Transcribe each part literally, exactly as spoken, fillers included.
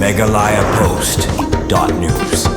Meghalaya Post dot news.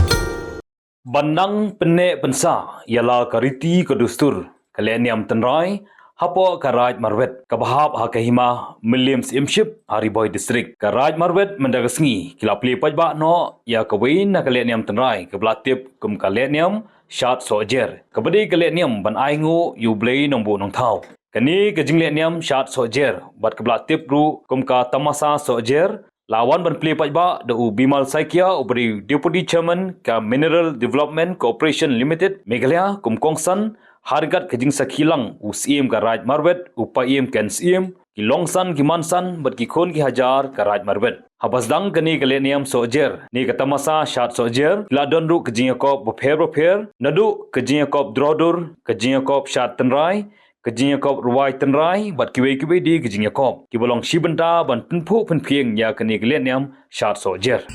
Ban nang pynneh pynsah ïa la ka riti ka dustur ka lehniam tynrai hapoh ka Raid Marwet kaba hap ha ka hima Mylliem Syiemship ha Ri Bhoi District. Ka Raid Marwet mynta ka sngi ki la plie paidbah noh ïa kawei na ka lehniam tynrai kaba la tip kum ka lehniam Shad Sohjer, kaba dei ka lehniam ban ainguh ïa U Blei Nongbuh Nongthaw. Kane ka jinglehniam Shad Sohjer bad kaba la tip ruh kum ka Tamasa Sohjer la wan ban plie paidbah da u Bimal Saikia, uba dei u Deputy Chairman ka Mineral Development Corporation Limited Meghalaya, kum kongsan ha ryngkat ka jingsakhi lang u Syiem ka Raid Marwet, u Paiem Ken Syiem, ki longsan ki mansan bad ki khun ki hajar ka Raid Marwet. Haba sdang kane ka lehniam Sohjer ne ka Tamasa Shad Sohjer, ki la don ruh ka jingïakop bapher bapher, naduh ka jingïakop droh dur, ka jingïakop shad tynrai, ka jingïakop rwai tynrai bad kiwei kiwei de ka jingïakop, kiba long shi bynta ban pynphuh pynphieng ïa kane ka lehniam Shad Sohjer. अ,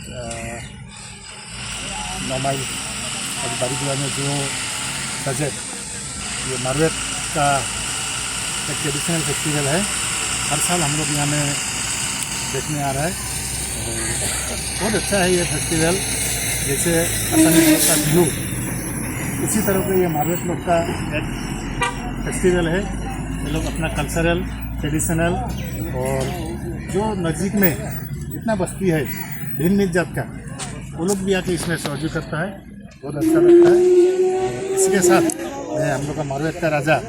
नौ माइल और बारीगुड़ा में जो सजर, ये मारवेट का एक ट्रेडिशनल फेस्टिवल है। हर साल हम लोग यहाँ में देखने आ रहा है। और बहुत अच्छा है ये फेस्टिवल। जैसे असम में होता है बिहू, उसी तरह का ये मारवेट लोग का एक फेस्टिवल है। ये लोग अपना कल्चरल, ट्रेडिशनल और जो नज़दीक में जितना बस्ती है भिन्न जात का, वो लोग भी आके इसमें सहयोग करता है। बहुत अच्छा लगता है। इसके साथ मैं हम लोग का मारवेट का राजा, अ,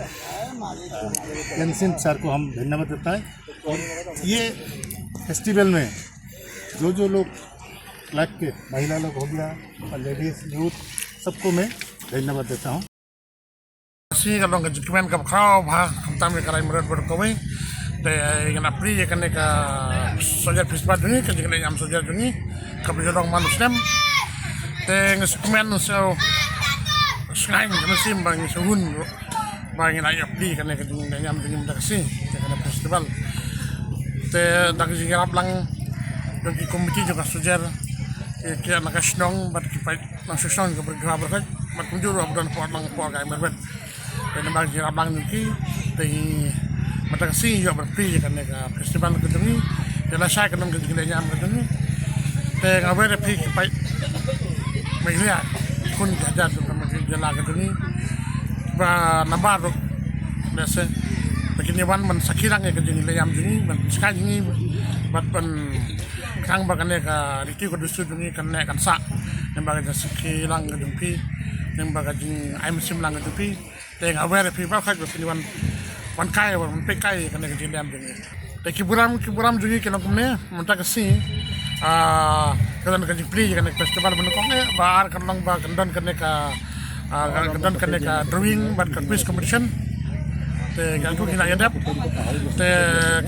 एन सिंह सर को हम धन्यवाद देता है। और ये फेस्टिवल में जो जो लोग क्लब के महिला लोग हो गया और लेडीज यूथ, सबको मैं धन्यवाद देता हूँ। Shisha ka long ka jingkmen kaba khraw bha khamtam ïa ka Raid Marwet baroh kawei. Te ngan ap ïa kane ka Sohjer Festival jong ngi, ka jinglehniam Sohjer jong ngi kaba ju long man u snem. Te nga sngewkmen, nga sngewsngaiñ, nga sngewsih ba ngi sngewhun ba ngin ïa ap ïa kane ka jinglehniam jong ngi mynta ka sngi, ïa kane ka festival. Te da ka jingïarap lang jong ki komiti jong ka Sohjer, ki, ki na ka shnong bad ki paid nongshong shnong, ki briew ki briew, bad kumjuh ruh ba don hapoh, hapoh ka Raid Marwet. Te namar ka jingïarap lang jong ki, te mynta ka sngi ïoh ban plie ïa kane ka festival ka jong ngi. Te lashai kan don ka jinglehniam ka jong ngi. Te nga wer ïa phi ki paid Meghalaya, ki khun ki hajar jong ka jylla ka jong ngi, ba nabar ruh, lehse ba kin ïa wan ban sakhi lang ïa ka jinglehniam jong ngi, ban sakhi jong ngi, bad ban khnang ba kane ka riti ka dustur jong ngi kan neh kan sah, lyngba ka jingsakhi lang ka jong phi, lyngba ka jingai mynsiem lang ka jong phi. Te nga wer ïa phi baroh khoit ba phin wan, wan kai, wan peit kai ïa kane ka jinglehniam jong ngi. Te ki burom, ki burom jong ngi ki long kumne, mynta ka sngi, ah, ka don ka jingplie ïa kane ka festival ba nyngkong, eh, ba ar kan long ba kan don kane ka, ah, kan don kane ka drawing bad ka quiz competition. Te ka ku ki la ïa dep. Te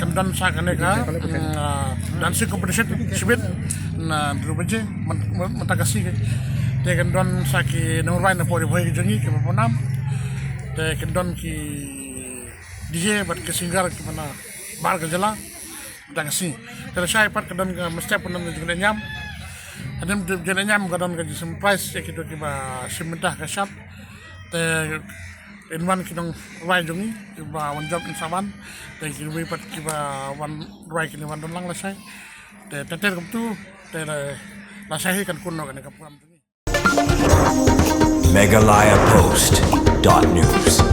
kan don sa kane ka, mm, ah, dancing competition shibit na Dhrubaji, myn-, myn-, mynta ka sngi. Te kan don sa ki nongrwai na pori bhoi ki jong ngi kiba pynam. Te kan don ki D J bad ki singer kiba na bar ka jylla mynta ka sngi. Te lashai pat kan don ka mynstep, kan don ka jinglehniam. Hadien jinglehniam ka don ka jingshim prize ïa kito kiba shim bynta ha ka shad. Te kin wan ki nongrwai jong ngi kiba wan jop, kin sa wan. Te kiwei pat kiba wan rwai kin wan don lang lashai. Te ter ter kumtu, te lashai hi kan kut noh kane ka program jong ngi. Meghalaya Post dot news.